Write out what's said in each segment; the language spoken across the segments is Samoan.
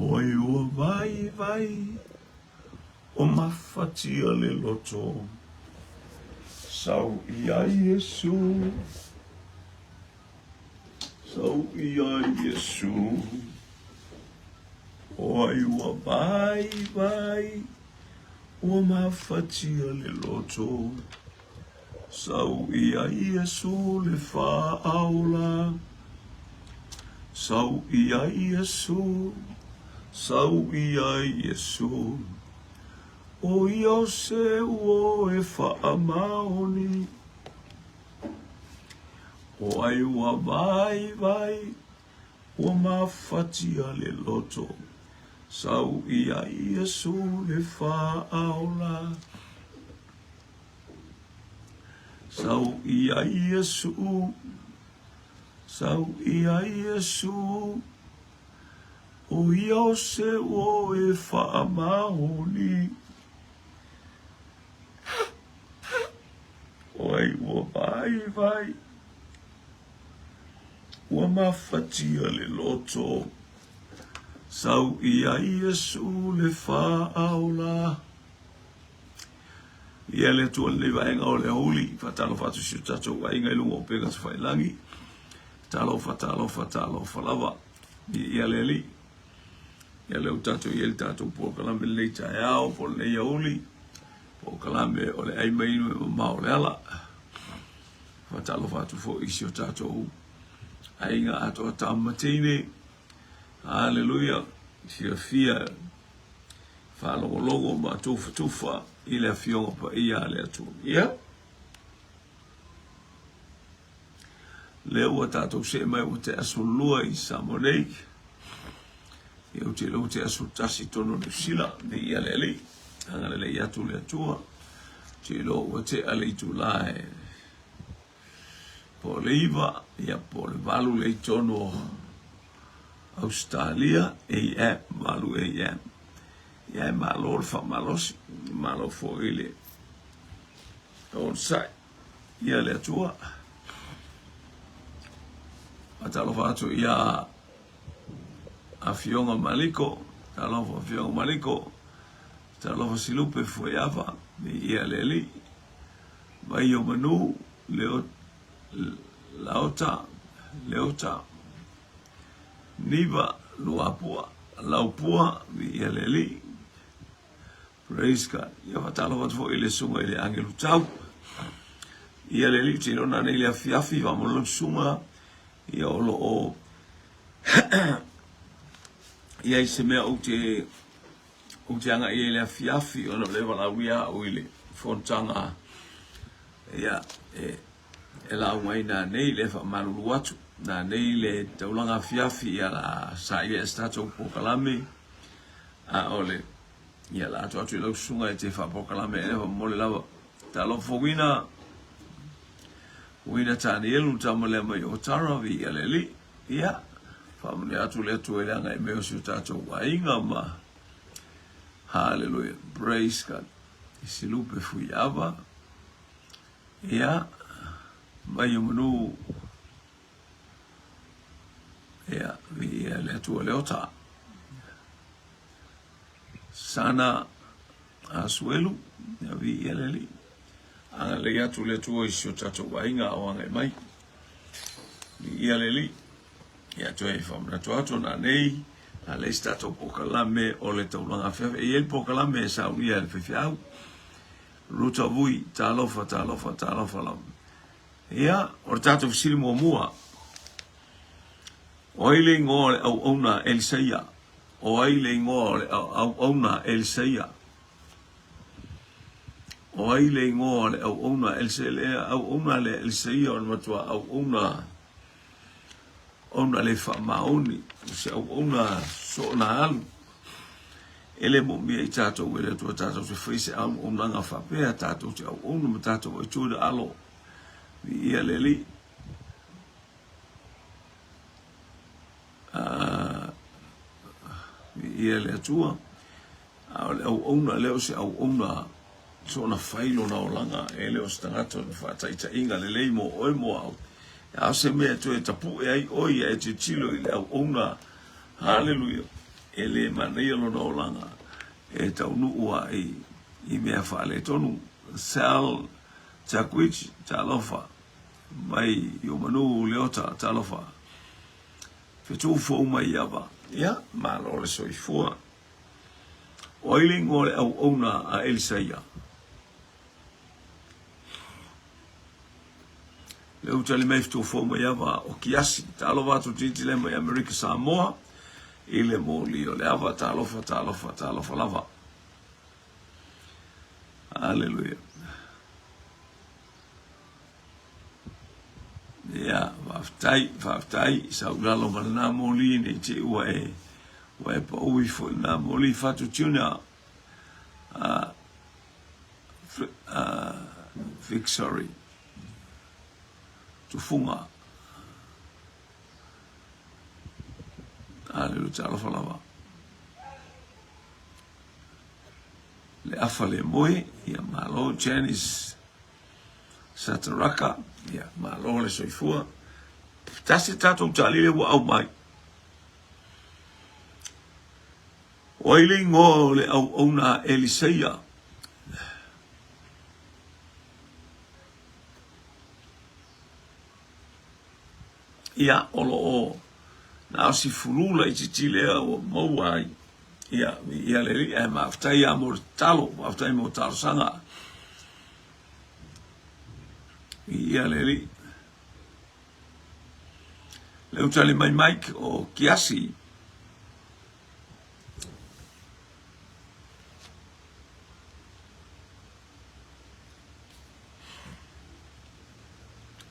O ai ua vaivai ua mafatia le loto, Sau i ai Iesu, sau i ai Iesu. O ai ua vaivai ua mafatia le loto, Sau i ai Iesu le faaola. Sau i ai Iesu, sau i ai Iesu. O ia o se uo e faamaoni. O ai ua vaivai, ua mafatia le loto. Sau i ai Iesu le faaola. Sau i ai Iesu, sau i ai Iesu, o ia o se uo e faamaoni. O ai ua vaivai, ua mafatia le loto, sau i ai Iesu le faaola. Ia le Atua lenei vaega o le aoauli, faatalofa atu i si o tatou aiga i luga o upega tafailagi. Talofa, talofa, talofa lava. Ia le Alii. Ia lea ua tatou i ai le tatou polokalame lenei taeao po o lenei aoauli, polokalame o le ai mai e mamao o le ala. Faatalofa atu foi i si o tatou aiga atoa tama ma teine. Haleluia. Fiafia faalogologo ma tufatufa i le Afioga Paia a le Atua. Ia, lea ua tatou see mai ua te aso lua i Samoa nei. Ia, ou te iloa ua te aso tasi tonu o Niu Sila, nei ia le Alii. Agalelei atu le Atua. Ou te iloa ua tea le itula e po o le 9, ia po o le 8 le itonu o Ausetalia, AM, 8 AM. Ia e malo le faamalosi, malo foi le onosai. Ia le Atua. Faatalofa atu ia Afioga Maliko, talofa Afioga Maliko, talofa Silupe Fuaiava, ia le Alii. Vai o Manu, Leo, Laota, Leota, Niva, Luapua, Laupua, viia le Alii. Praise God. Ia faatalofa atu foi i le susuga i le Agelu Tau. Ia le Alii, te lona nei le afiafi, faamalo lau susuga. Ia o lo o i ai se mea ou te ou te agai ai i le afiafi ona o lea e valaaulia au i le fonotaga ia e e lauga ai nanei le faamalulu atu nanei le taulaga afiafi ia la saili ai se tatou polokalame a o le ia la atu atu i lau susuga e te faapolokalame ai le momole lava talofa uina uina Tanielu tama lea mai o Tara vi ia le alii ia faamanuia atu le Atua i le agai mai o si o tatou aiga ma Hallelujah praise God Silupe Fuiava Ia, mai o manu, ia, viia le Atua le ota. Sana Asuelu, ia, viia le Alii. Agalelei atu le Atua i si o tatou aiga o agai mai. Viia le Alii. Ia, toe faamanatu atu na nei, na leai se tatou polokalame o le taulaga afeafe. E i ai le polokalame e saunia e le faifeau. Ruta Vui, talofa, talofa, talofa lava. Ia, o le tatou fesili muamua. O ai le ingoa o le auauna Elisaia? O ai le ingoa o le auauna Elisaia? O ai le ingoa o le auauna Elisaia? Le auauna le Elisaia o le matua auauna ona le faamaoni, o se auauna soona alu. E le moomia i tatou e le Atua tatou te fai se auaunaga faapea, tatou te auauna ma tatou aitu i le alo. Viia le Alii. Viia le Atua. A o le auauna lea o se auauna soona fai lona olaga, e le o se tagata o le faataitaiga lelei mo oe mo au. A o se mea e toe tapue ai oe ia e tilotilo i le auauna. Haleluia. e le manaia lona olaga e taunuu a i, i mea faaletonu. Sal Jakwich, talofa mai i o manu Leota, talofa. Fetu fou mai ava. Ia, malo le soifua. O ai le ingoa o le auauna a Elisaia? Le utali mai fetu fou mai ava o Kiasi. Talofa atu titi le mai Amerika Samoa i le moli o le ava. Talofa, talofa, talofa lava. Aleluia. Ia, faafetai, faafetai i sau lalo ma lena moli nei te ua e, ua e pau ifo i lena moli fatu tuna. Vic, sorry. Tufunga. Aleluia, talofa lava. Le afa le moe, ia malo, Janice. Sataraka, ia, malo le soifua. Tasi tatou tali ua aumai. O ai le ingoa o le auauna a Eliseia? Ia, o lo o na o si fulu laitiiti lea ua maua ai. Ia, ia le alii, ae mafetai lava mo le tatalo, faafetai mo talosaga. Ia le alii. Le utali mai Mike o Kiasi.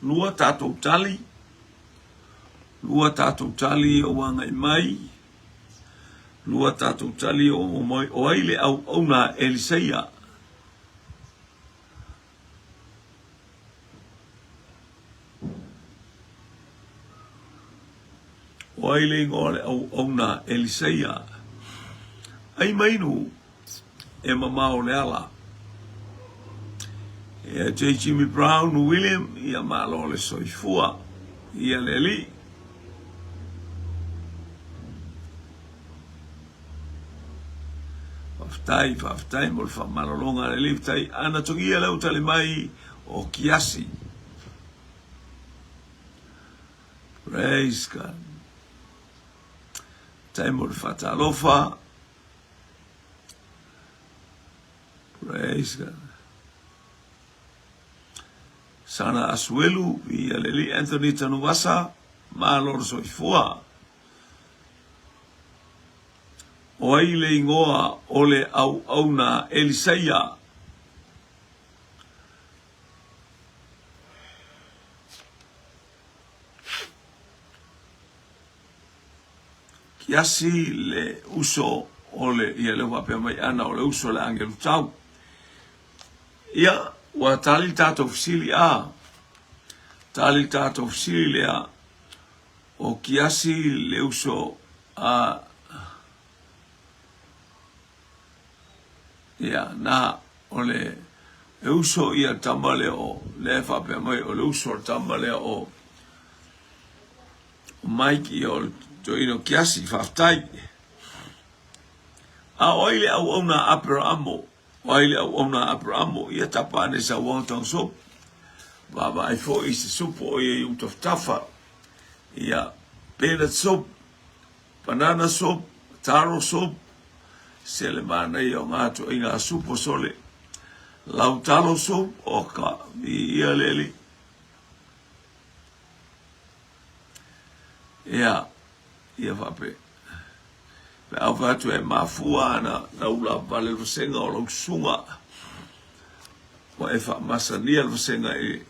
Lua tatou tali, lua tatou tali o agai mai, lua tatou tali o mai, o ai le auauna a Eliseia. O ai le ingoa o le auauna a Eliseia? Ai mainu e mamao le ala. Ia J. Jimmy Brown William, ia malo le soifua. Ia le alii. Faafetai, faafetai mo le faamalologa a le alii. Faafetai. Ana togia le utali mai o Kiasi. Praise God. Faafetai mo le faatalofa. Praise God. Sana Asuelu, ia le alii Anthony Tanuvasa, malo le soifua. O ai le ingoa o le auauna Elisaia? Kiasi le uso o le, ia lea ua faapea mai Ana o le uso o le agelu tau. Ia, ua tali le tatou fesili a, tali le tatou fesili lea, o Kiasi le uso a, ia, na, o le, e uso ia tama lea o, lea e faapea mai o le uso o le tama lea o, O Mike ia o le toeaina o Kiasi, faafetai. A o ai le auauna a Aperamo? O ai le auauna a Aperamo? Ia tapa ane sau wonton soup. Vaavaai foi i se supu o ia i ou tafatafa. Ia, peanut soup, banana soup, taro soup, se le manaia o ngā toeaina supu sole. Lau talo soup, o ka, ia le alii. Ia, ia faapea. Pe a fai atu e mafua ana na ula vale le vasega o lau susuga, ua e faamasania le vasega i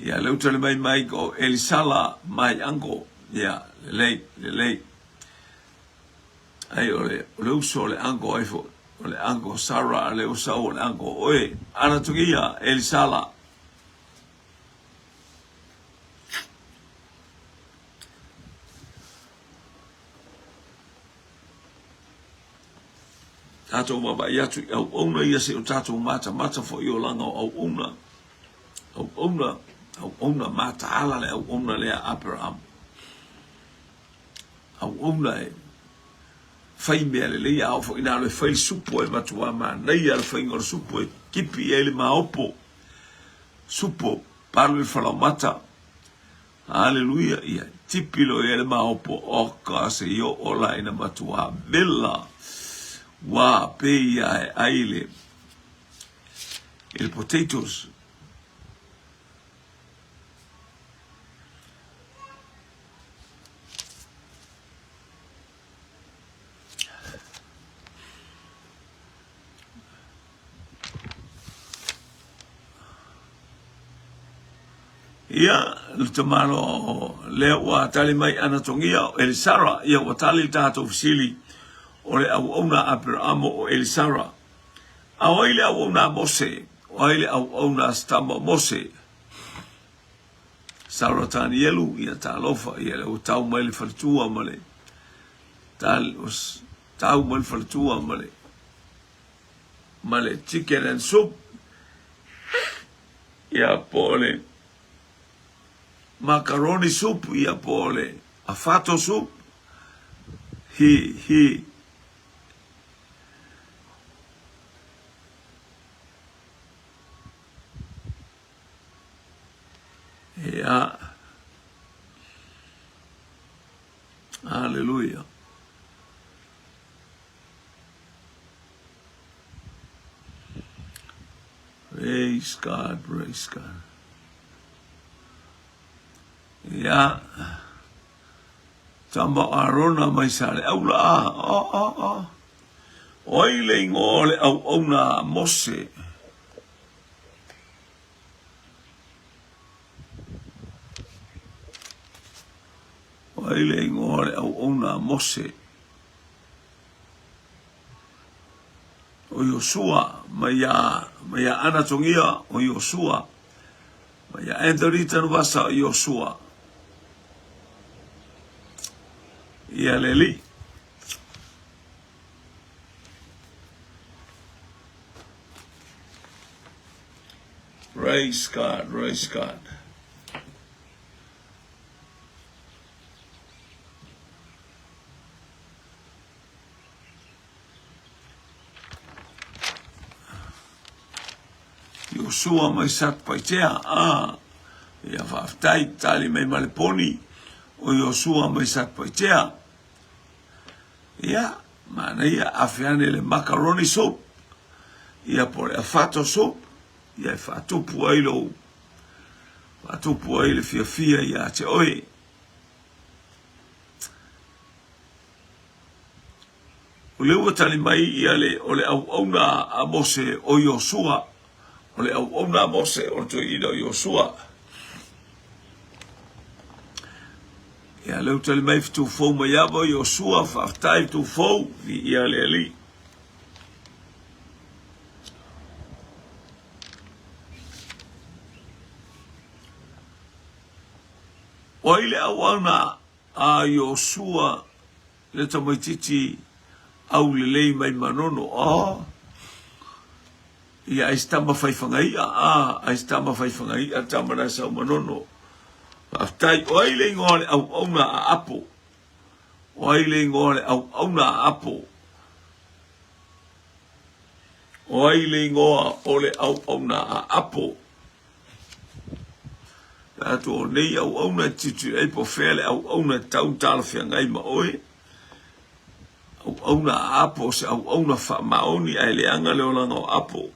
Ia, le uta le mai mai o Elisala, my uncle. Ia, lelei, lelei. Ai o le, o le uso o le uncle ai fo, o le uncle Sarah, a le usau o le uncle oe. Ana tukia, Elisala. Tatou vaavaai atu i auauna ia se o tatou matamata foi i olaga o auauna. Auauna, auauna mataala le auauna lea Abraham. Auauna e. Fai mea lelei, a oo foi ina alu e fai le supo e matuā manaia le faiga o le supo e tipi i ai le maopo. Supo, palu i le falaoamata. Aleluia, ia tipi loa i ai le maopo, oka se i oo la ina matuā vela. Ua pei lava e ai le i le potatoes. Ia, le tamaloa lea ua tali mai Anatongia o Elisara, ia ua tali le tatou fesili o le auauna a Aperamo o Elisara. A o ai le auauna a Mose? O ai le auauna a Sitama o Mose? Sara Tanielu, ia talofa, ia lea ua tau mai le faletua ma le tau mai le faletua ma le ma le chicken and soup, ia po o le macaroni soup, ia po o le afato soup, hi hi. Ia. Aleluia. Praise God, praise God. Ia. Tama o Arona mai sa le aula a. Oh, oh, oh. O ai le ingoa o le auauna a Mose? O ai le ingoa o le auauna a Mose? O Iosua, mai ia, mai ia Anatongia, o Iosua. Mai ia Anthony Tanuvasa, o Iosua. Ia le alii. Praise God, praise God. Iosua mai Satupaitea, a, ia faafetai, tali mai ma le poni o Iosua mai Satupaitea. Ia, manaia, afe ane le macaroni soup, ia po o le afato soup, ia e faatupu ai lou, faatupu ai le fiafia ia te oe. O lea ua tali mai ia le, o le auauna a Mose o Iosua, o le auauna a Mose o le toeaina o Iosua. Ia lea ua tali mai Fetufou Maiava o Iosua, faafetai Fetufou, viia le Alii. O ai le auauna a Iosua le tamaitiiti aulelei mai Manono? Oh, ia ai se tama fai fagai'a, ah, ai se tama fai fagai'a, tama na sau Manono. Faafetai. O ai le ingoa o le auauna a Apo? O ai le ingoa o le auauna a Apo? O ai le ingoa o le auauna a Apo? Pe atu o nei auauna e tilotilo ai po o fea le auauna e tatau ona talafeagai ma oe. Auauna a Apo, o se auauna faamaoni ae leaga le olaga o Apo.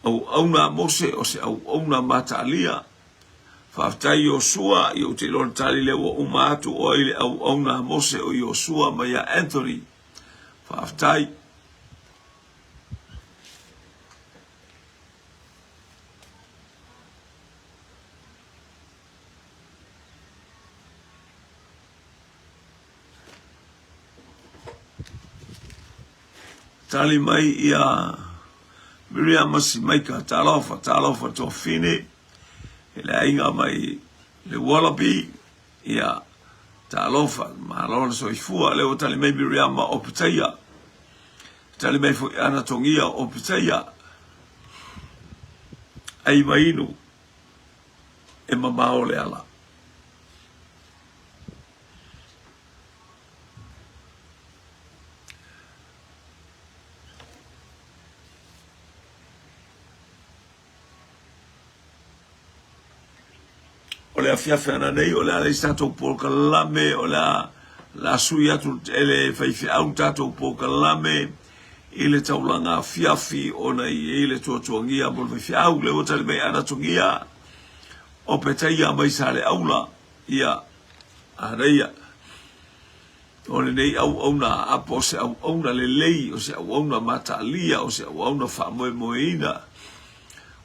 Auauna a Mose, o se auauna mataalia. Faafetai Iosua, ia ou te iloa le tali lea ua uma atu o ai le auauna a Mose o Iosua mai ia Anthony. Faafetai. Tali mai ia Miriama Simaika, talofa, talofa Tuafine, i le aiga mai le Wallaby, ia talofa, malo le soifua, lea ua tali mai Miriama o Pitaia, tali mai foi Ana Togia o Pitaia, ai mainu e mamao le ala. le afiafi ananei o le a leai se tatou polokalame, o le a le a sui atu e le faifeau le tatou polokalame i le taulaga afiafi ona e i ai le tuatuagia mo le faifeau. Lea ua tali mai Anatogia o Petaia mai Saleaula, ia, Anaia. O lenei auauna apo o se auauna lelei, o se auauna mataalia, o se auauna faamoemoeina,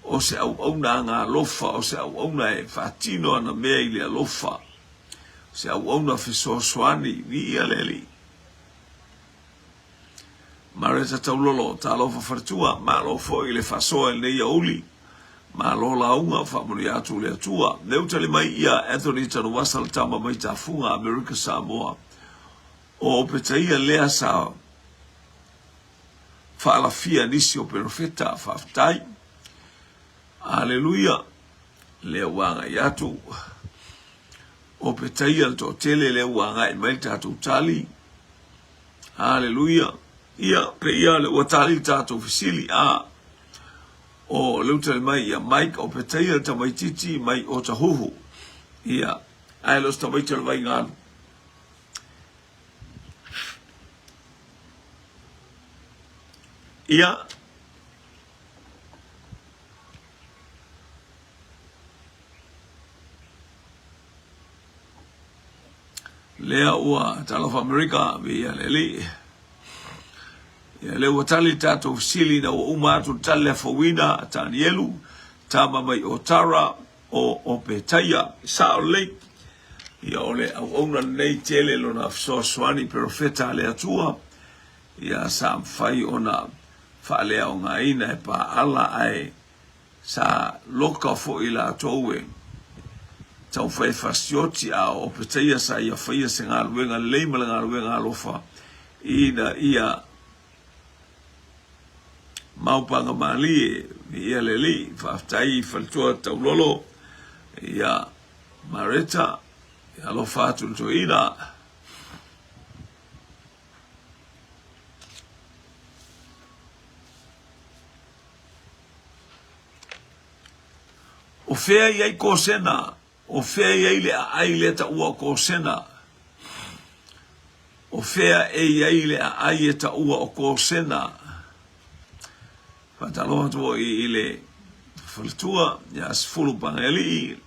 o se auauna agalofa, o se auauna e faatino ana mea i le alofa, o se auauna fesoasoani, viia le Alii. Mareta Taulolo, talofa faletua, malo foi le faasoa i lenei aoauli. Malo lauga, faamanuia atu le Atua. Lea ua tali mai ia Anthony Tanuvasa le tama mai Tafuga, Amerika Samoa. O Opetaia lea sa faalafia nisi o perofeta, faafetai. Aleluia. Lea ua agai atu. Opetaia le toatele lea ua agai mai le tatou tali. Aleluia. Ia, peia le ua tali le tatou fesili. A, o lea ua tali mai ia Mike Opetaia le tamaitiiti mai Otahuhu. Ia, ae le o se tamaiti o le Vaigalu. Ia, Lea ua talofa Amerika, viia le Alii. Ia lea ua tali le tatou fesili ina ua uma atu le tali le afouina a Tanielu, tama mai o Tara o Opetaia. Sao lelei. Ia o le auauna lenei tele lona fesoasoani perofeta a le Atua. Ia sa mafai ona faaleaogaina e paala ae Sa loka foi latou e taufai fasioti a o Opetaia sa ia faia se galuega lelei ma le galuega alofa ina ia maupaga malie ia le Alii. Faafetai i faletua taulolo ia Mareta, ia alofa atu le toeaina. O fea i ai Kosena? O fea i ai le aai lea taua o Kosena? O fea e i ai le aai e taua o Kosena? Faatalofa atu foi i le faletua ia Sefulu Pagaealii,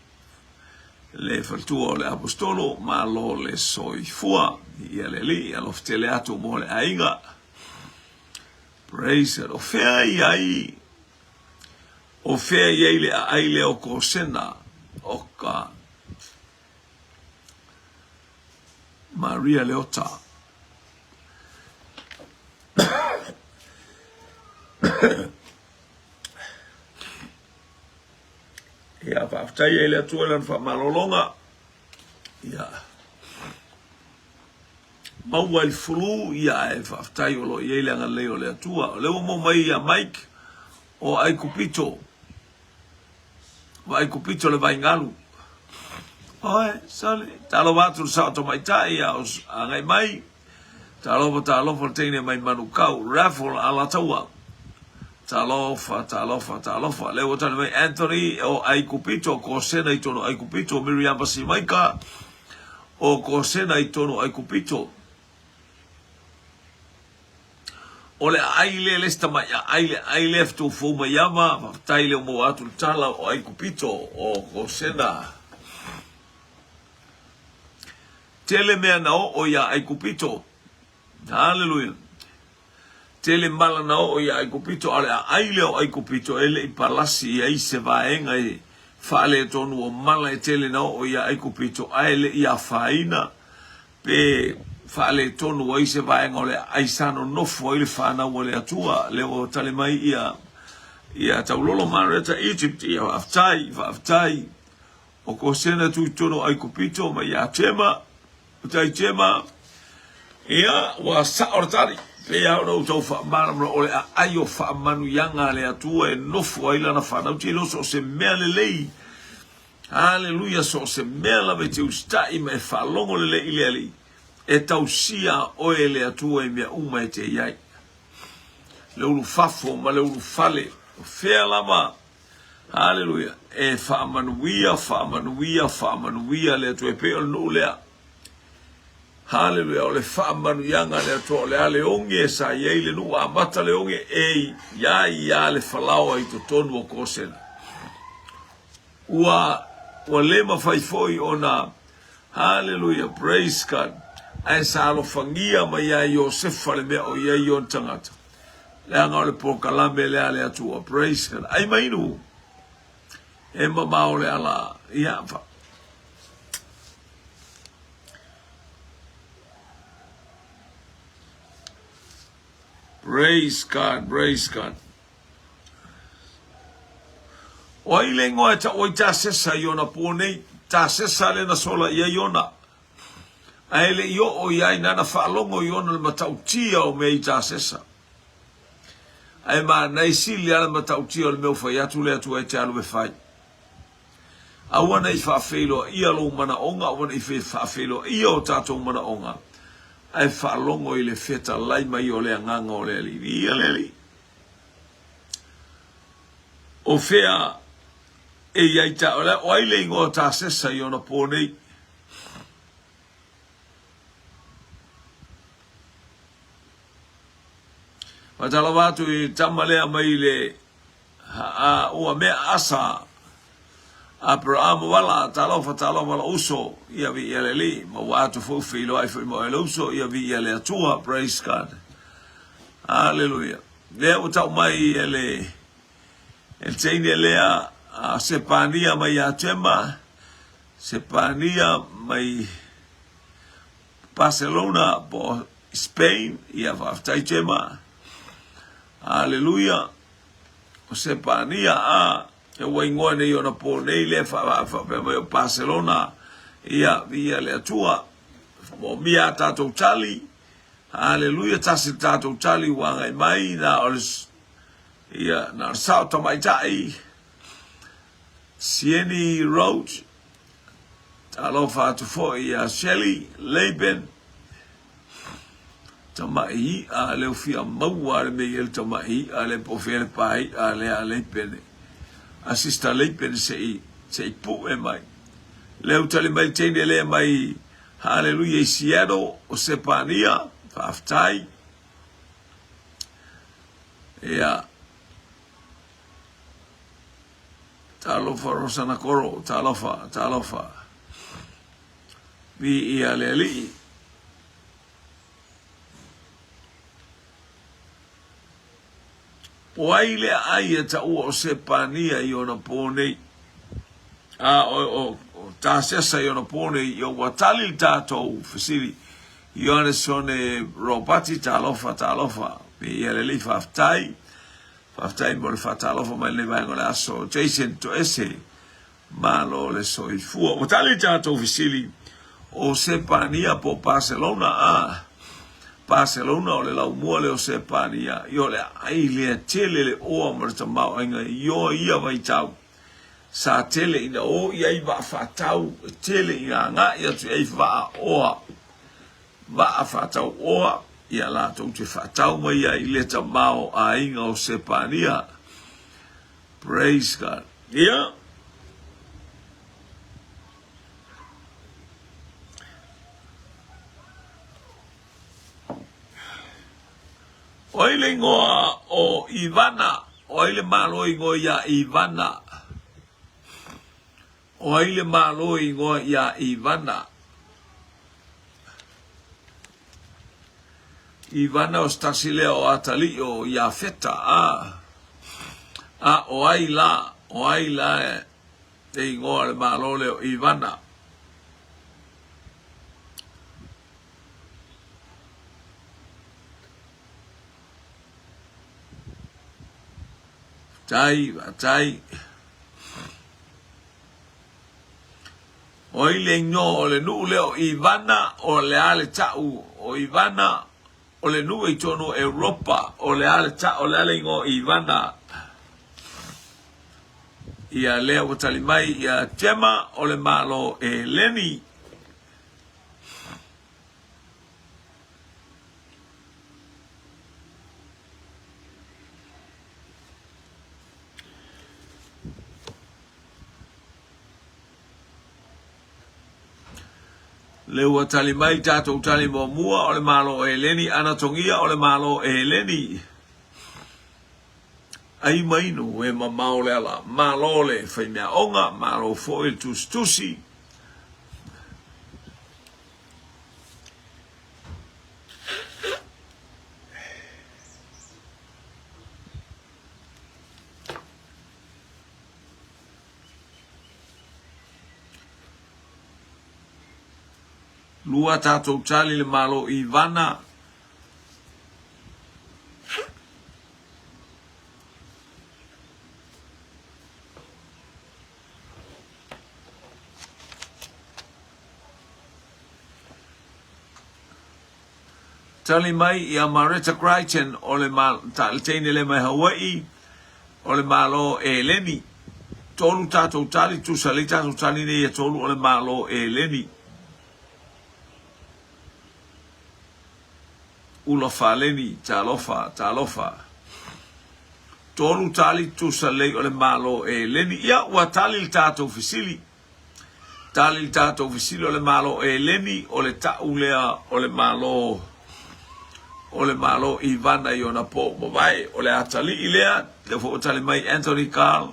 le faletua o le Aposetolo, malo le soifua. Ia le Alii, alofa tele atu mo le aiga. Praise God. O fea i ai, o fea i ai le aai lea o Kosena o ka Maria Leota. Ia, faafetai ai le Atua i lana faamalologa. Ia. Maua i le flu, ia ae faafetai o lo o i ai le agalelei o le Atua. O lea ua maua mai ia Mike o Aikupito. O Aikupito le vaigalu. Oe, sole, talofa atu le sao tamaitai a o agai mai. Talofa, talofa le teine mai Manukau, Raffle Alataua. Talofa, talofa, talofa. Lea ua tali mai Anthony o Aikupito, Kosena i tonu Aikupito, Miriama Simaika. O Kosena i tonu o Aikupito. O le aai lea le isi tamai aai le aai lea fetuufou mai ama, faafetai lea ua maua atu le tala o Aikupito o Kosena. Tele mea na oo iā Aikupito. Haleluia. Tele mala na oo iā Aikupito, a o le aai lea o Aikupito e le i palasi i ai se vaega e faaletonu o mala e tele na oo iā Aikupito, ae le i afaina pe faaletonu ai se vaega o le aai sa nonofo ai le fanau a le Atua. Lea ua tali mai ia ia Taulolo Mareta Egypt, ia faafetai, faafetai. O Kosena tu i totonu o Aikupito ma iā Tema. Tai Tema, Ia, ua sao le tali. Pei lava ona ou tau faamalamalama, o le aai o faamanuiaga a le Atua e nofo ai lana fanau. Te iloa so o se mea lelei. Haleluia, so o se mea lava e te usitai ma e faalogo lelei i le Alii, e tausia oe e le Atua i mea uma e te i ai. Le ulufafo ma le ulufale, o fea lava? Haleluia. E faamanuia, faamanuia, faamanuia le Atua e pei o le nuu lea. Haleluia. O le faamanuiaga a le Atua, o le a le oge sa i ai le nuu, amata le oge e i ai le falaoa i totonu o Kosena. Ua, ua le mafai foi ona, haleluia, praise God, ae sa alofagia mai ia Iosefa le mea o i ai ona tagata. Leaga o le polokalame lea a le Atua, praise God. Ai mai nu, e mamao le ala, ia, fa... Praise God, praise God. O ai le ingoa e tau ai Tasesa i ona pō nei? Tasesa le na sola i ai ona. Ae le i oo i ai nana faalogo i ona le matautia o mea i Tasesa. Ae manaia sili lava le matautia o le mea ua fai atu le Atua e te alu e fai. Aua ne i faafeiloaia lou manaoga, aua ne i faafeiloaia o tatou manaoga, ae faalogo i le fetalai mai o le Agaga o le Alii. Viia le Alii. O fea e i ai ta, o ai le igoa o Tasesa i ona pō nei? Faatalofa atu i tama lea mai le a ua mea asa Aperahama wala talofa talofa la uso ia vi ia le li ma ua atu foi feiloai foi ma oe le uso ia vi ia le Atua. Praise God, hallelujah. Lea ua tau mai e le e le teine lea a Sepania mai ia Tema, Sepania mai Barcelona po Spain. Ia faafetai Tema, hallelujah. O Sepania a e ua ingoa nei ona pō nei lea faapea mai o Barcelona. Ia viia le Atua. Moomia a tatou tali. Haleluia, tasi le tatou tali ua agai mai na o le ia na o le sao tamaitai Sieni Road. Talofa atu foi ia Shelley Laban. Tamaʻi iʻa lea ua fia maua le mea i ai le tamaʻi iʻa lea po o fea le pa iʻa lea a Leipene, a Sister Leipene se i se i puʻe mai. Lea ua tali mai le teine lea mai Haleluia i Seattle o Sepania, faafetai. Ia Talofa Rosana Koro, talofa, talofa. Viia le Alii. O ai le aai e taua o Sepania i ona pō nei? A o, o, o Tasesa i ona pō nei, ia ua tali le tātou fesili. Ioane Sone Robati, talofa, talofa. Viia le Alii, faafetai. Faafetai mo le faatalofa mai lenei vaega o le aso. Jason Toese, Malo le soifua. Ua tali le tatou fesili o Sepania po o Paselona a Paselona o le laumua lea o Sepania i o le aai lea tele le oa ma le tamaoaiga i o ia vaitau sa tele ina o i ai vaa faatau e tele ina agai atu i ai vaa oa vaa faatau oa ia latou te faatau mai ai i le tamaoaiga o Sepania. Praise God. Ia. O ai le ingoa o Ivana? O ai le Malo ingoa iā Ivana? O ai le Malo ingoa iā Ivana? Ivana o se tasi lea o atalii o Iafeta, a, a o ai la, o ai la e ingoa le Malo lea o Ivana? Tai, tai. O ai le ingoa o le nuu lea o Ivana, o le a le ta'u o Ivana, o le nuu i totonu o Europa, o le a le ta'u, o le a le ingoa o Ivana? Ia lea ua tali mai ia Tema o le Malo Eleni. Le ua tali mai tatou tali muamua o le Malo o Eleni, Anatogia o le Malo o Eleni. Ai mainu e mamao le ala, malo le faimeaoga, malo foi le tusitusi. Lua tatou tali le Malo Ivana. Tali mai ia Maretta Crichton o le teine lea mai Hawaii o le Malo Eleni. Tolu tatou tali, tusa lelei tatou tali nei e tolu o le Malo Eleni. Ula Faleni, talofa, talofa. Tolu tali tusa lelei o le Malo Eleni. Ia, ua tali le tatou fesili. Tali le tatou fesili o le Malo Eleni, o le ta'u lea o le Malo o le Malo Ivana i ona po ua mavae, o le atalii lea, lea foi ua tali mai Anthony Carl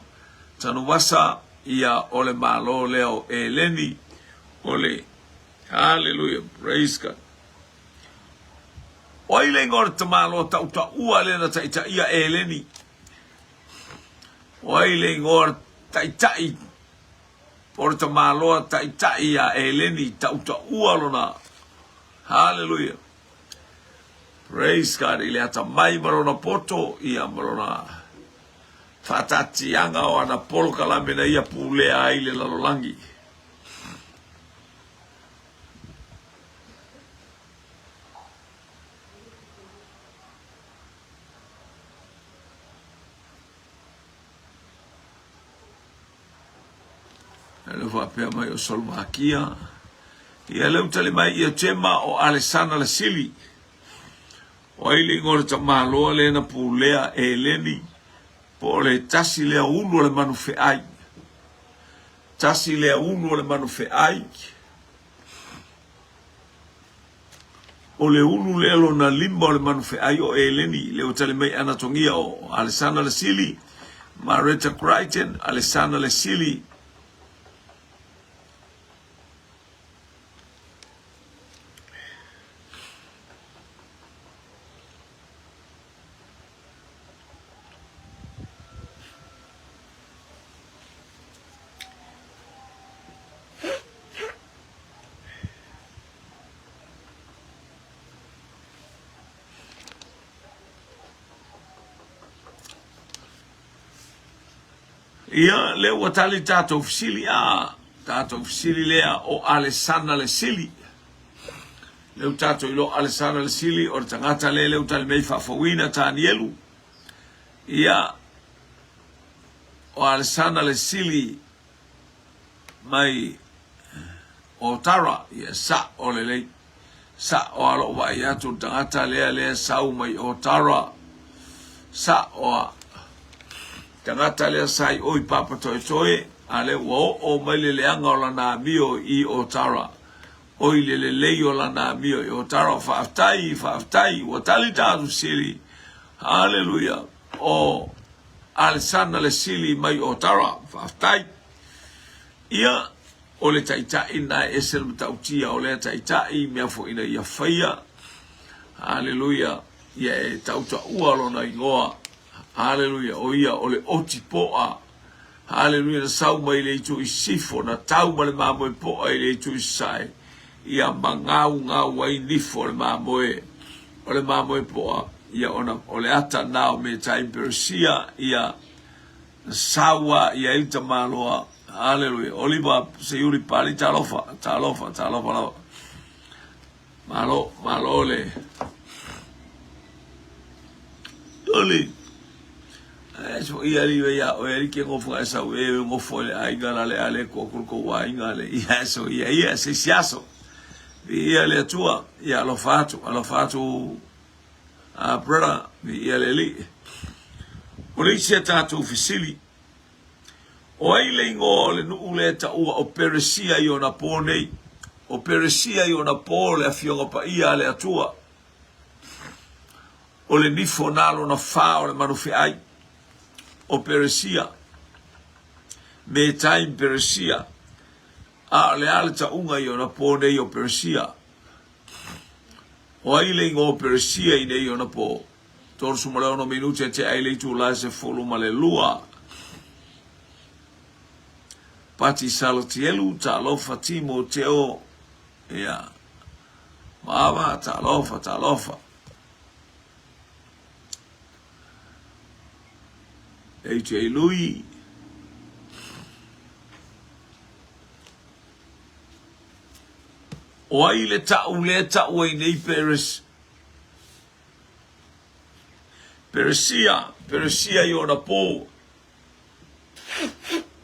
Tanuvasa, ia o le Malo lea o Eleni, o le Hallelujah, praise God. O ai le igoa o le tamaloa ta'uta'ua lea na ta'itaia Eleni? O ai le igoa o le ta'ita'i O le tamaloa taitai ia Eleni tautaua lona Hallelujah Praise God i le atamai ma lona poto ia ma lona faataatiaga o ana polokalame na ia pulea ai le lalolagi. E le faapea mai o Solovakia. Ia lea ua tali mai ia Tema o Alesana le Sili. O ai le igoa o le tamaloa lea na pulea e Eleni, po o le tasi lea ulu o le manu feai. Tasi lea ulu o le manu feai. O le ulu lea lona lima o le manu feai o Eleni, lea ua tali mai Anatogia o Alesana le Sili, Mareta Crichton, Alesana le Sili. Ia, lea ua tali tatou fesili, a, tatou fesili lea o Alesana le Sili. Lea ua tatou iloa Alesana le Sili, o le tagata lea lea ua tali mai faafouina Tanielu. Ia, o Alesana le Sili mai o Tara, ia sa'o lelei. Sa'o a lo'u vaai atu le tagata lea lea sau mai o Tara. Sa'o a tagata lea sa i o i Papatoetoe, a lea ua oo mai le leaga o lana amio i o Tara. Oi le lelei o lana amio i o Tara. Faafetai, faafetai, ua tali tatou sili. Haleluia. O Alesana le sili mai o Tara. Faafetai. Ia, o le taitai lena e ese le matautia o lea taitai, mea foi ina ia faia. Haleluia. Ia e tautaua lona igoa. Haleluia. O ia o le oti poa. Haleluia. Na sau mai le itu i sifo, na tau ma le mamoe poa i le itu i sasae. Ia magaugau ai nifo o le mamoe, o le mamoe poa. Ia ona o le ata na o Metai Peresia, ia Na saua i ai le tamaloa. Haleluia. Oliva Seiuli Pali, talofa, talofa, talofa lava. Malo, malo le. Oli. E so ia li ia o e ke ngofo e sau e ngofo le aiga la le ale ko ko ko aiga le ia so ia ia se siaso. Ia le atua ia alofa atu, alofa atu A brother, viia le Alii. O le isi a tatou fesili, o ai le igoa o le nuu lea e taua o Peresia i ona po nei? O Peresia i ona pō le Afioga Paia a le Atua. O le nifo na lona fā o le manufeai. O Peresia. Me time Peresia. A o le a le tauga i ona pō nei o Peresia? O ai le igoa o Peresia i nei ona pō? 36 minute e tea ai le itula e 12. Pati Salatielu, talofa Timo Teo, ia. Maava, talofa, talofa. AJ Lui. O ai le ta'u lea ta'u ai nei Peres Peresia, Peresia i ona pō.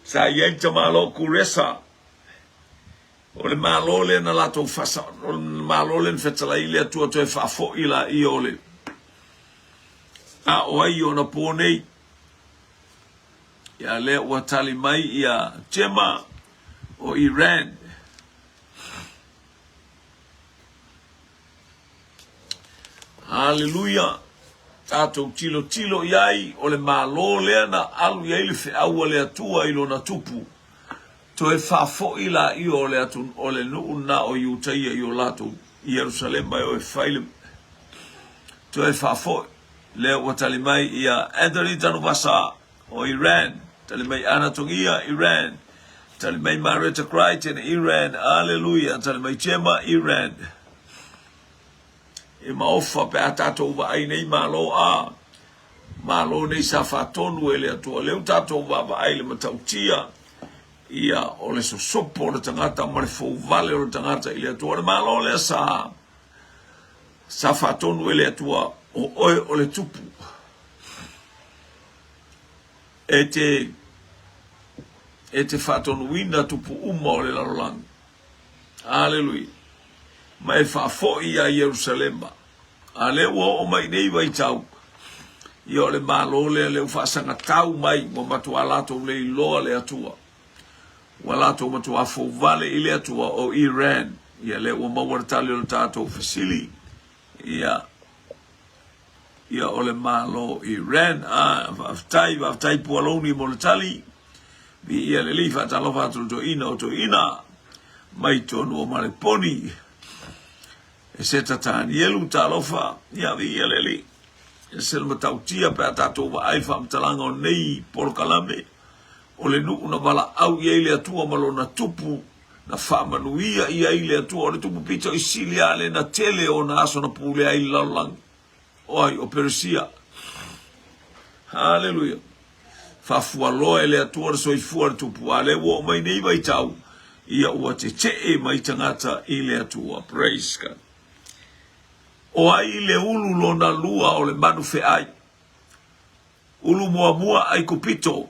Sa i ai tamālo Kuresa. O le Malo lea na latou fasa, o le Malo lea na fetalai le Atua toe faafo'i laia o le a o ai i ona pō nei. Ia lea ua tali mai ia Jema o Iran. Haleluia! Tatou tilotilo i ai, o le Malo lea na alu i ai le feau a le Atua i lona tupu. Toe faafoi laia o le atu, o le nuu lena o Iutaia i o latou Ierusalema e o e fai le toe faafoi. Lea ua tali mai ia Anthony Tanuvasa o Iran, tali mai Ana Togia, Iran, tali mai Mareta Crichton, Iran, aleluia, tali mai Gemma, Iran. E maofa pe a tatou vaai nei Malo a Malo nei sa faatonu e le Atua. Lea ua tatou vaavaai i le matautia ia o le sosopo o le tagata ma le fouvale o le tagata i le Atua. O le Malo lea sa sa faatonu e le Atua o oe o le tupu e te e te faatonuina tupu uma o le lalolagi. Aleluia. Ma e faafoi iā Ierusalema. A lea ua oo mai nei vaitau, ia o le Malo lea lea ua faasagatau mai, ua matuā latou le iloa le Atua. Ua latou matuā fouvale i le Atua o Iran. Ia lea ua maua le tali o le tatou fesili. Ia, ia o le Malo Iran. A, faafetai, faafetai Pualouni mo le tali. Viia le Alii, faatalofa atu le toeaina o toeaina mai tonu o Maleponi. E seta Tanielu, talofa, ia viia le Alii. E se le matautia pe a tatou vaai faamatalaga o nei polokalame o le nuu na valaau i ai le Atua ma lona tupu na faamanuia i ai le Atua. O le tupu pito i sili a le na tele ona aso na pulea ai le lalolagi. O ai, o Peresia. Haleluia. Faafualoa e le Atua le soifua le tupu, a lea ua oo mai nei vaitau, ia ua tetee mai tagata i le Atua. Praise God. O ai le ulu lona lua o le manu feai? Ulu muamua Aikupito.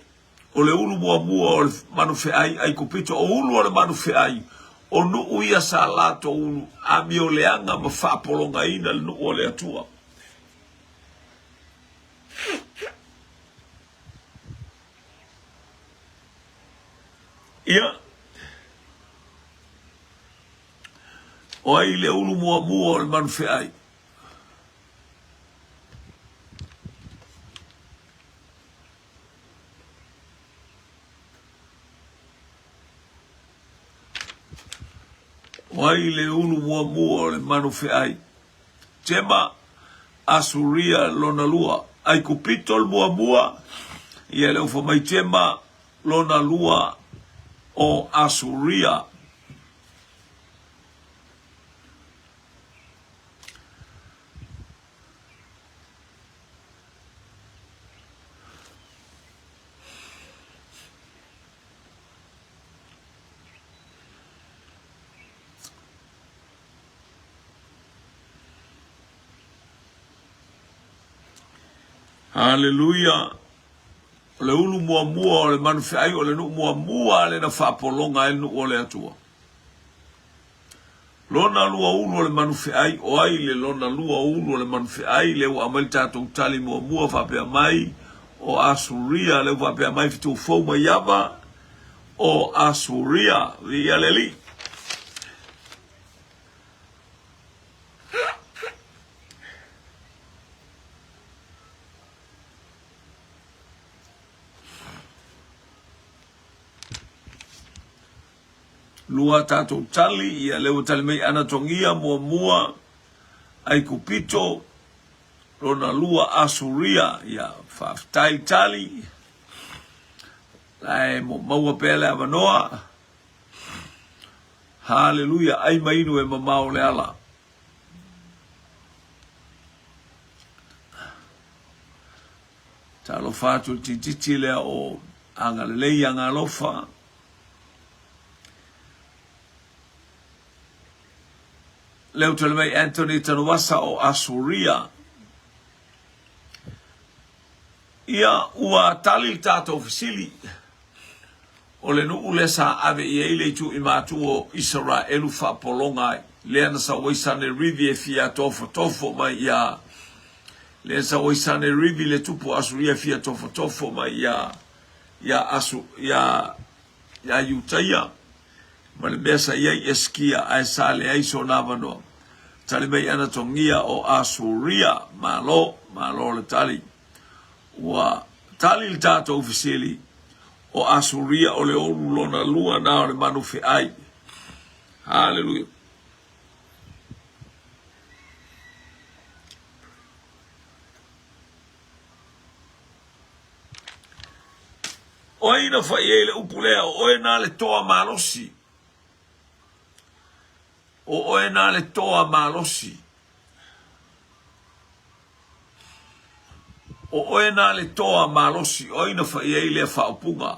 O le ulu muamua o le manu feai Aikupito. O ulu o le manu feai, o nuu ia sa latou amioleaga ma faapologaina le nuu o le Atua. Ia, o ai le ulu muamua o le manu feai? O ai le ulu muamua o le manu feai? Tema, Asuria lona lua. Aikupito le muamua, ia le ufa mai Tema lona lua o Asuria. Haleluia! O le ulu muamua o le manu feai, o le nuu muamua lea na faapologa ai le nuu o le Atua. Lona lua ulu o le manu feai, o ai le lona lua ulu o le manu feai, lea ua aumai le tatou tali muamua faapea mai, o Asuria, lea ua faapea mai fetu fou mai Ava, o Asuria, viia le Alii. Lua tatou tali, ia lea ua tali mai Anatogia muamua, Aikupito, lona lua Asuria, ia faafetai tali. Lae mo maua pea le avanoa. Haleluia, ai ma inu e mamao le ala. Talofa atu le tititi lea o Agalelei Agalofa. Lea ua tali mai Anthony Tanuvasa o Asuria. Ia, ua tali le tatou fesili. O le nuu lea sa ave i ai le itu i matua o Isaraelu faapologa ai, lea na sau ai Sanerivi e fia tofotofo mai iā, lea na sau ai Sanerivi le tupu o Asuria e fia tofotofo mai iā, iā Asu, iā, iā Iutaia, ma le mea sa i ai Eskia, ae sa leai sona avanoa. Tali mai Anatogia o Asuria, Malo, malo le tali. Ua tali le tatou fesili, o Asuria o le olu lona lua na o le manu feai. Haleluia. O ai na fai ai le upu lea, o oe na le toa malosi. O oe na le toa malosi. O oe na le toa malosi, o ai na fai ai lea faaupuga?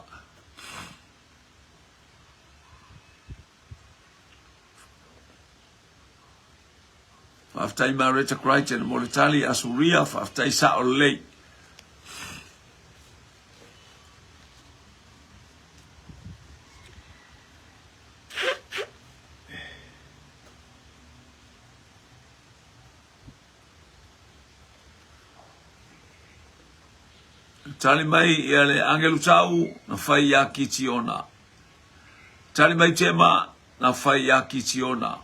Faafetai Mareta Crichton mo le tali, Asuria, faafetai sao lelei. Tali mai ia le agelu tau na fai iā Kitiona. Tali mai Tema na fai iā Kitiona.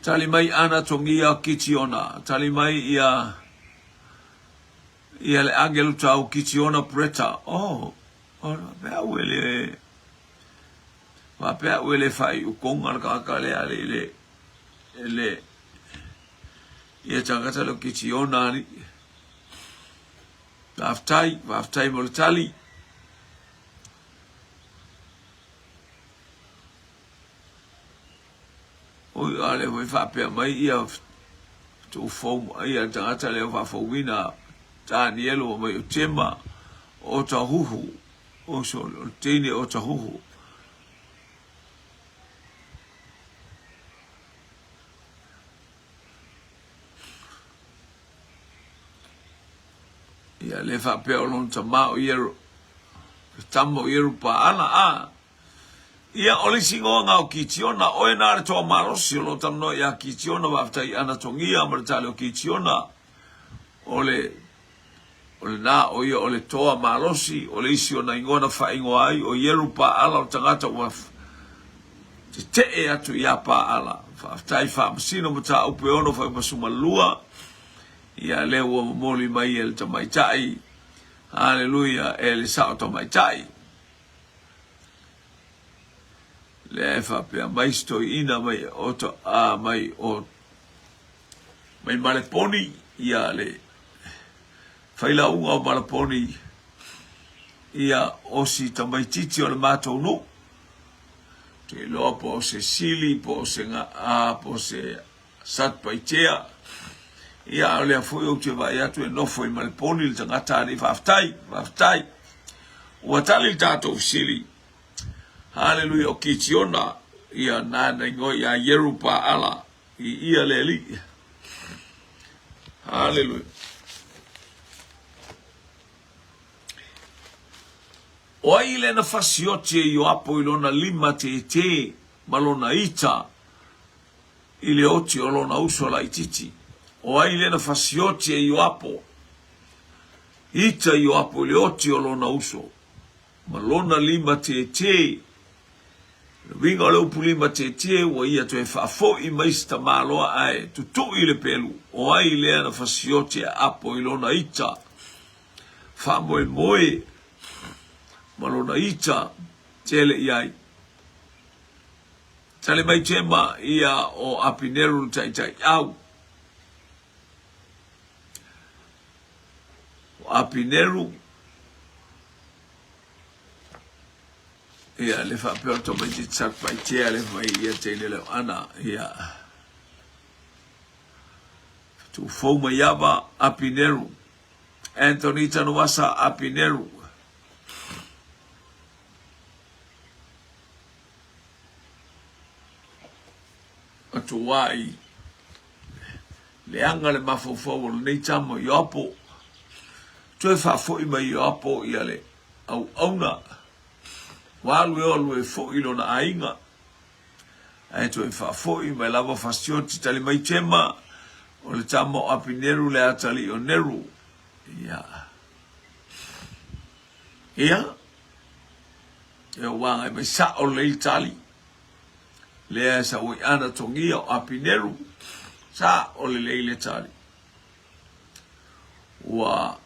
Tali mai ana tongia Kitiona, tali mai ia ia le agelu tau Kitiona Bretta. Oh, oh faapea au e le faapea au e le faaiukonga le tagata lea le le le ia tagata le Kitiona ali. Faafetai, faafetai mo le tali. Oi, a le foi faapea mai ia tuufou ia tagata lea faafouina Danielu mai o Tema o Tahuhu o so o teine o Tahuhu. Ia le faapea o lona tama o Ieru, le tama o Ierupaala, a. Ia, o le isi igoa na o Kitiona, oe na le toa malosi o lo o talanoa ia Kitiona, faafetai i Anatogia ma le tale o Kitiona, o le O lena, o ia o le toa malosi, o le isi ona igoa na faaigoa ai o Ierupaala, o le tagata ua tetee atu iā Paala. Faafetai faamasino mataupu e ono faimasuma ia lea ua momoli mai e le tamaitai. Haleluia, e le sao tamaitai. Lea e faapea mai si toeaina mai o to, a, mai o mai Maleponi, ia le failauga o Maleponi, ia o si tamaititi o le matou nuu. Te iloa po o se sili, po o se a, po o se Satupaitea. Ia, o lea foi ou te vaai atu e nofo i Maleponi le tagata alii. Faafetai, faafetai. Ua tali le tatou fesili. Haleluia, o Kitiona, ia nana ingoa ia Ierupaala. I ia le Alii. Haleluia. O ai le na fasioti e Ioapo i lona lima tētē ma lona ita i le oti o lona uso laititi. O ai lea na fasioti e Ioapo? Ita Ioapo i le oti o lona uso, ma lona lima tietie. O le uiga o le upu lima tietie, ua ia toe faafoi mai se tamaloa ae tutui le pelu. O ai lea na fasioti e Apo i lona ita faamoemoe ma lona ita tele i ai? Tali mai Tema, ia o Apineru le taitaiau. O Apineru, ia le faapea o tamaiti Satupaitea le fai ia teine leo ana, ia. Tufou mai ava Apineru. Anthony Tanuvasa Apineru. Atu ai leaga le mafaufau o lenei tama i Ioapo. Toe faafoi mai Ioapo ia le auauna. Ua alu e alu e foi i lona aiga. Ae toe faafoi mai lava Fasioti tali mai Tema, o le tama o Apineru le atalii o Neru. Ia. Ia. E ua agai mai sao lelei le tali. Lea e sau ai ana togia o Apineru, sao lelei le tali. Ua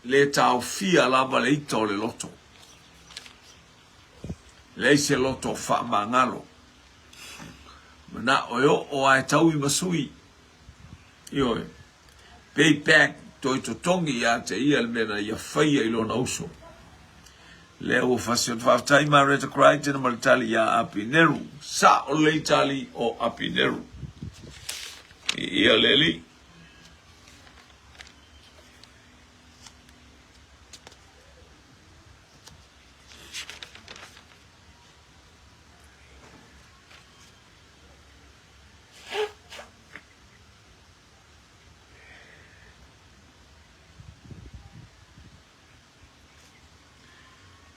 le taofia lava le ita o le loto. Leai se loto faamagalo. Manao e oo a e taui ma sui. Ioe. Pay back, toe totogi ia te ia le mea na ia faia i lona uso. Lea ua fasi atu faafetai Mareta Crichton ma le tali ia Apineru. Sao lelei tali o Apineru. Ia le alii.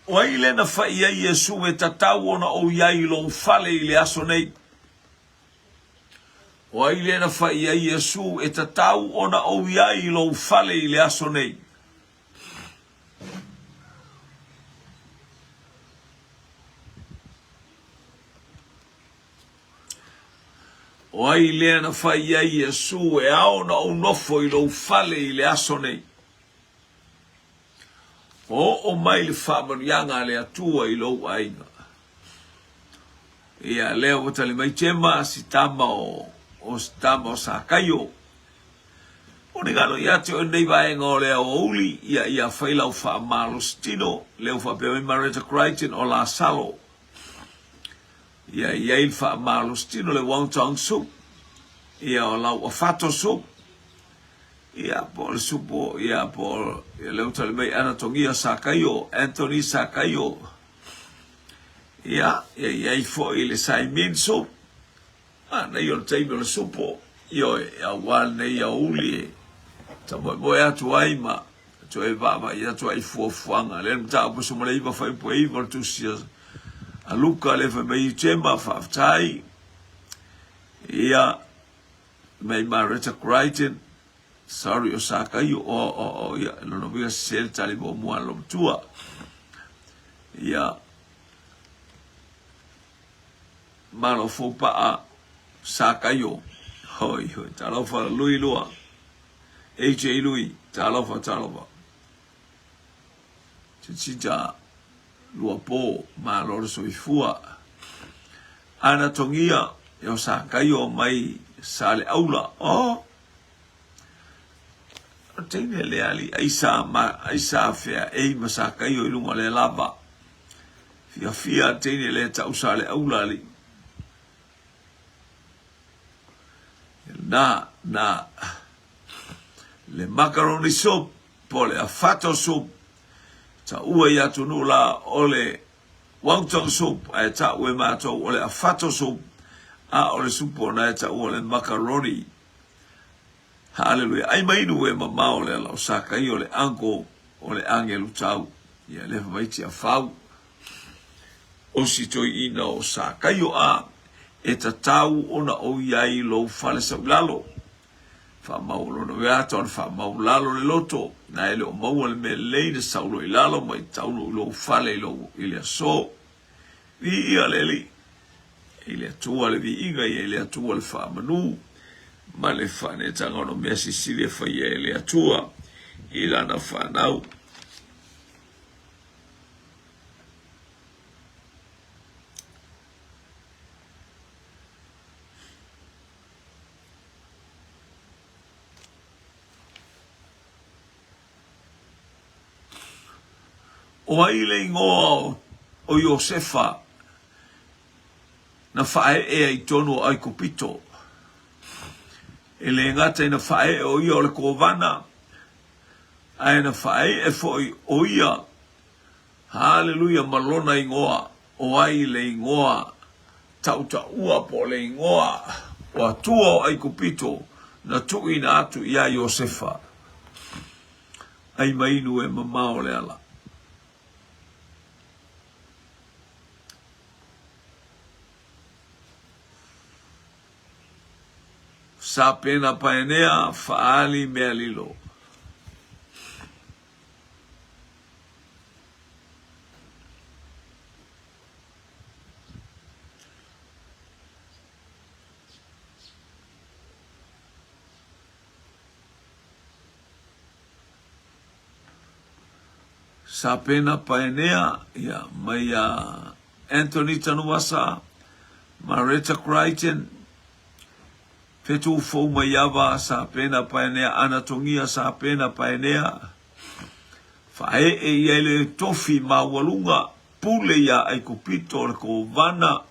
O ai lea na fai ai Iesu e tatau ona ou i ai i lou fale i le aso nei? O ai lea na fai ai Iesu e tatau ona ou i ai i lou fale i le aso nei? O ai lea na fai ai Iesu e ao ona ou nofo i lou fale i le aso nei? Ua oo mai le faamanuiaga a le Atua i lou aiga. Ia, lea ua tali mai Tema, si tama o, o si tama o Sakaio. O ni galo ia te oe nei vaega o le aoauli, ia, ia fai lau faamalositino, lea ua faapea mai Mareta Crichton o Lasalo. Ia i ai le faamalositino le wonton soup, ia o lau afato soup, ia po o le supo, ia po o ia lea ua tali mai Anatogia Sakaio, Anthony Sakaio. Ia, ia i ai foi le saimin soup, manaia o le taimi o le supo, ioe, aua lenei aoauli e tamoemoe atu ai ma toe vaavaai atu ai i fuafuaga. Lea le mataupu 19 fuaiupu 9 o le tusi a Luka lea fai mai i Tema, faafetai. Ia, mai Mareta Crichton, sorry o Sakaio, o, o, o, ia, lona uiga sese le tali muamua a le matua. Ia, Malo fou paa Sakaio, hoi, hoi, talofa lui lua. AJ Lui, talofa, talofa. Tita lua po, malo le soifua. Ana tongia, e o Sakaio mai Saleaula. Oh! O teine le ali, ai sa, ma, ai sa fea ei ma Sakaio i lunga le lava. Fia fia teine le tau Saleaula ali. Na, na, le macaroni soup po le afato soup taua i atunuu la o le wonton soup ae tau e matou o le afato soup a o le supo na e taua o le macaroni. Haleluia. Ai mai inu e mamao le ala o Sakai o le uncle o le agelu tau. Ia le mai tia fau. O si toeaina o Sakaio a e tatau ona ou i ai i lou fale saulalo. Faamau lona veata o le faamaulalo le loto, na e le o maua le mea lelei na saulo i lalo ma i taunuu i lou fale i lou i le aso. Viia le Alii. I le Atua le viiga, ia i le Atua le faamanu ma le faaneetaga ona o mea sisili e faia e le Atua i lana fanau. O ai le igoa o Iosefa na faaee ai i totonu o Aikupito? E le gata ina faaee o ia o le kovana, ae na faaee foi o ia, haleluia, ma lona igoa. O ai le igoa tautaua po o le igoa o Atua o Aikupito na tuuina atu iā Iosefa? Ai ma inu e mamao le ala. Sapena Paenea, Faali Mea Lilo. Sapena Paenea, ia, mai iā Anthony Tanuvasa, Maretta Crichton, Whetū Foumaiava, Sapena Paenea, Ana Tongia, Sapena Paenea, Whaee ia i le tofi maualuga, pule iā Aikupito o le kovana,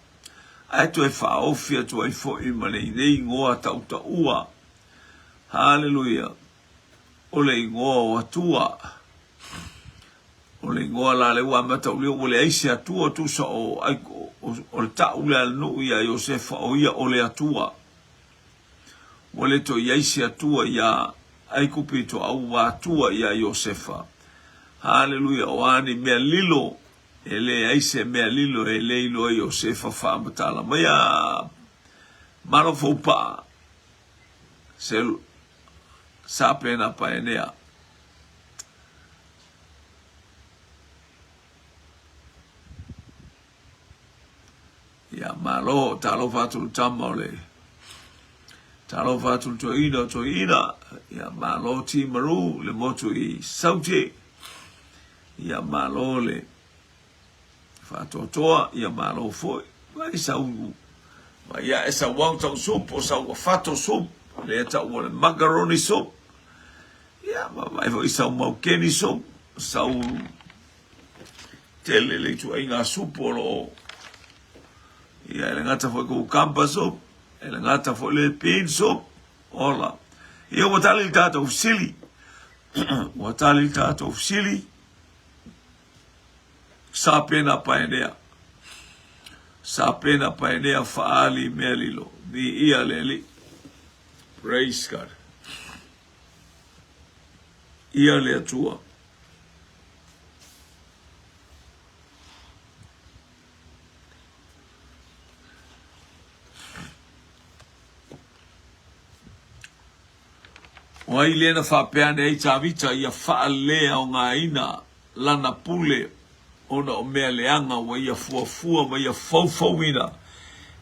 ae toe faaofi atu ai foi ma lenei igoa tautaua. Haleluia! O le igoa o Atua. O le igoa la lea ua amata ulia ua leai se Atua tusa o, o, o le tau lea a le nuu iā Iosefa o ia o le Atua. Ua le toe i ai se Atua iā Aikupito a ua Atua iā Iosefa. Haleluia! O a ni mea lilo, e leai se mea lilo e le iloa Iosefa faamatala mai a Malo Foupaa se Sapena Paenea. Ia, malo, talofa atu le tama o le talofa atu le toeaina o toeaina. Ia, malo Timaru, le motu i Saute. Ia, malo le faatoatoa, ia malo foi. Vai sau, vai ia e sau wonton soup o sau fato soup, lea tau o le macaroni soup. Ia, ma vai foi sau maukeni soup, sau tele le ituaiga supu o lo o ia e le gata foi cucumber soup, e le gata foi le bean soup, ola. Ia ua tali le tatou fesili, ua tali le tatou fesili, Sapena Paenea, Sapena Paenea Faali Mea Lilo, Viia le Alii. Praise God. Ia le Atua. O ai lea na faapea ane ai Tavita ia faaleaogaina lana pule ona o mea leaga ua ia fuafua ma ia faufauina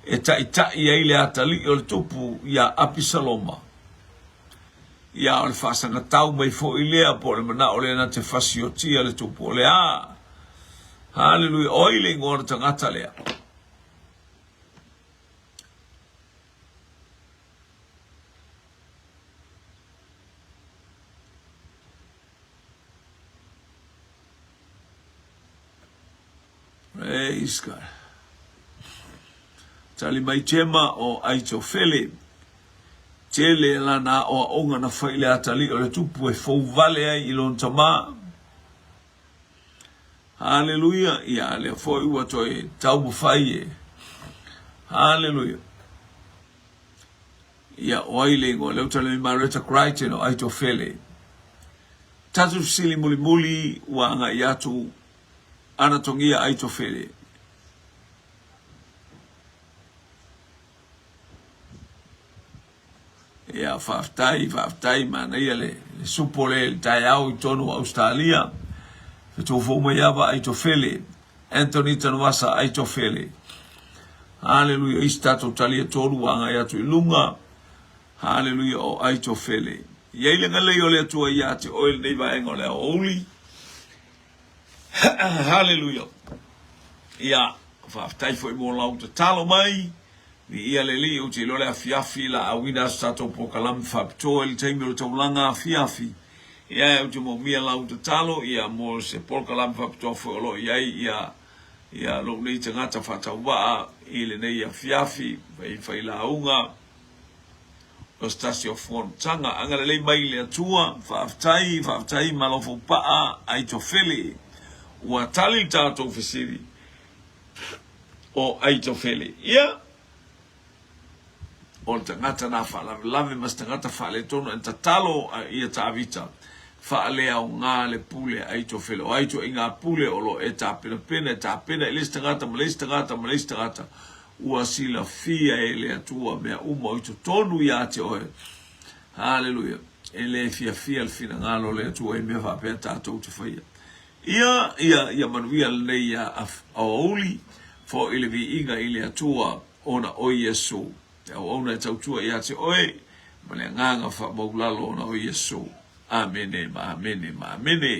e taitai ai le atalii o le tupu iā Apisaloma? Ia, o le faasagatau mai foi lea po o le manao lea na te fasiotia le tupu o le a. Haleluia! O ai le igoa o le tagata lea? Praise God. Tali mai Tema o Aitofele. Tele lana aoaoga na fai i le atalii o le tupu e fou vale ai i lona tamā. Haleluia! Ia, lea foi ua toe taumafai e. Haleluia! Ia, o ai le igoa? Lea ua tali mai Mareta Crichton o Aitofele. Tatou fesili mulimuli ua agai atu Anatogia Aitofele. Ia, faafetai, faafetai, manaia le, le supo le le taeao i tonu o Australia. Fetuufou mai ava Aitofele, Anthony Tanuvasa Aitofele. Haleluia, isi tatou talia tolu ua agai atu i luga. Haleluia, o Aitofele. Iai le galei o le Atua ia te oe lenei vaega o le aoauli. Haleluia. Ia, faafetai foi mo lau tatalo mai. Viia le Alii, ou te iloa le afiafi la auina atu tatou polokalame faapitoa i le taimi o le taulaga afiafi. Ia, ou te moomia lau tatalo, ia, mo se polokalame faapitoa foi o lo o i ai, ia, ia, lou nei tagata faatauvaa i lenei afiafi, fai, fai lauga, o se tasi o fonotaga. Agalelei mai le Atua, faafetai, faafetai ma alofa Aitofele. Ua tali le tatou fesili o Aitofele. Ia, o le tagata na faalavelave ma se tagata faaletonu e tatalo ia Tavita faaleaoga le pule a Aitofele. O ai ituaiga pule o lo o e tapenapena, e tapena i le isi tagata ma le isi tagata ma le isi tagata. Ua silafia e le Atua mea uma o i totonu ia te oe. Haleluia. E le fiafia le finagalo o le Atua i mea faapea tatou te faia. Ia, ia, ia manuia lenei aoauli, foi le viiga i le Atua ona o Iesu. Le auauna e tautua ia te oe, ma le agaga faamaulalo ona o Iesu. Amene ma amene ma amene.